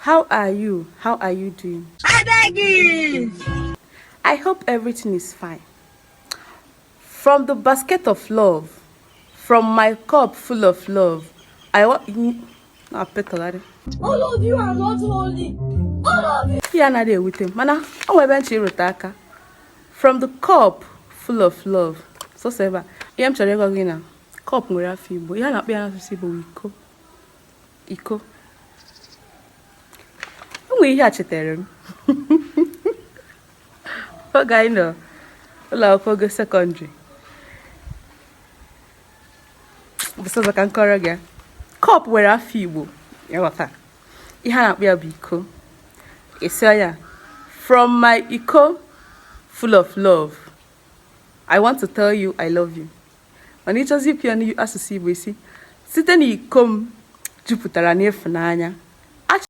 How are you? How are you doing? I hope everything is fine. From the basket of love, from my cup full of love, I want na-apịtọgharị. All of you are not holy. All of you. Ihe anaghị ewute m, mana o nwere ebe m chọ ịrụta aka. From the cup full of love. Sọsọ ebe a. Ihe m chọrọ ịgwa gị na cup nwere afa Igbo. Ihe a na-akpọ ya n'asụsụ Igbo bụ iko. Iko. O nwere ihe a chetara m. Oge anyị nọ ụlọ akwụkwọ ogo sekọndịrị. Mbọsị ọzọ ka m kọrọ gị ya. Cup nwere afa Igbo. Ịghọta. Ihe a na-akpọ ya bụ iko. Ị sị ya, from my iko full of love, I want to tell you I love you. Mana ị chọzi ikwu ya n'asụsụ Igbo, ị sị, site n'iko m jupụtara n'ịfụnanya.